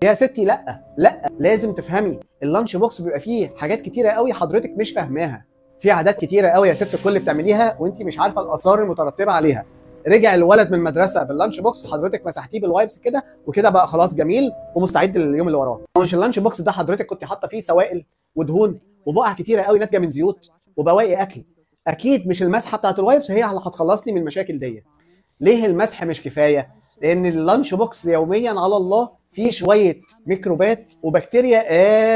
يا ستي لا لا، لازم تفهمي ال lunch box بيبقى فيه حاجات كتيرة قوي حضرتك مش فاهماها، في عادات كتيرة قوي يا ست الكل بتعمليها وانت مش عارفه الاثار المترتبة عليها. رجع الولد من المدرسة بال lunch box، حضرتك مسحتيه بال wipes كده وكده، بقى خلاص جميل ومستعد لليوم اللي وراه. مش ال lunch box ده حضرتك كنت حاطه فيه سوائل ودهون وبقع كتيرة قوي ناتجة من زيوت وبواقي اكل، اكيد مش المسحة بتاعت ال wipes هي اللي هتخلصني من المشاكل دي. ليه المسح مش كفاية؟ لان ال lunch box يوميا على الله فيه شوية ميكروبات وبكتيريا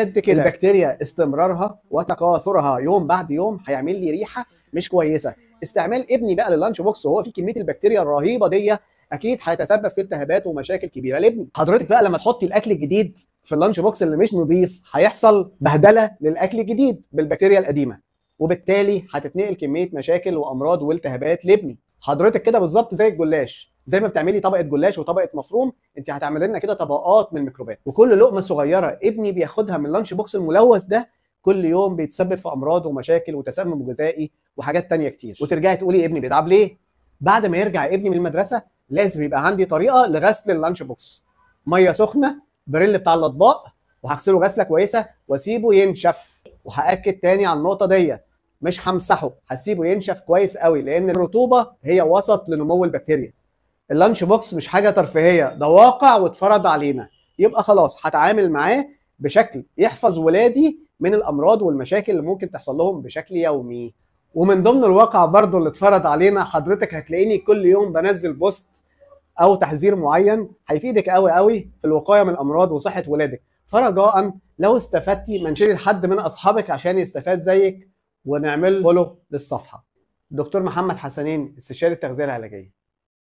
قد كده. البكتيريا استمرارها وتكاثرها يوم بعد يوم هيعمل لي ريحه مش كويسة. استعمال ابني بقى لل lunch box وهو فيه كمية البكتيريا الرهيبة دي اكيد هيتسبب في التهابات ومشاكل كبيرة لابني. حضرتك بقى لما تحطي الاكل الجديد في ال lunch box اللي مش نظيف هيحصل بهدله للاكل الجديد بالبكتيريا القديمة، وبالتالي هتتنقل كمية مشاكل وامراض والتهابات لابني. حضرتك كده بالظبط زي الجلاش، زي ما بتعملي طبقه جلاش وطبقه مفروم، انت هتعملي لنا كده طبقات من الميكروبات، وكل لقمة صغيرة ابني بياخدها من ال lunch box الملوث ده كل يوم بيتسبب في امراض ومشاكل وتسمم غذائي وحاجات تانية كتير. وترجعي تقولي ابني بيتعب ليه؟ بعد ما يرجع ابني من المدرسة لازم يبقى عندي طريقه لغسل ال lunch box، مية سخنة، بريل بتاع الاطباق، وهغسله غسله كويسة واسيبه ينشف. وهاكد تاني على النقطة دي، مش همسحه، هسيبه ينشف كويس قوي لان الرطوبة هي وسط لنمو البكتيريا. ال lunch box مش حاجة ترفيهية، ده واقع واتفرض علينا، يبقى خلاص هتعامل معاه بشكل يحفظ ولادي من الامراض والمشاكل اللي ممكن تحصل لهم بشكل يومي. ومن ضمن الواقع برضو اللي اتفرض علينا، حضرتك هتلاقيني كل يوم بنزل post او تحذير معين هيفيدك قوي قوي في الوقاية من الامراض وصحة ولادك. فرجاء لو استفدتي منشري لحد من اصحابك عشان يستفاد زيك، ونعمل follow للصفحه. دكتور محمد حسنين، استشاري التغذية العلاجية.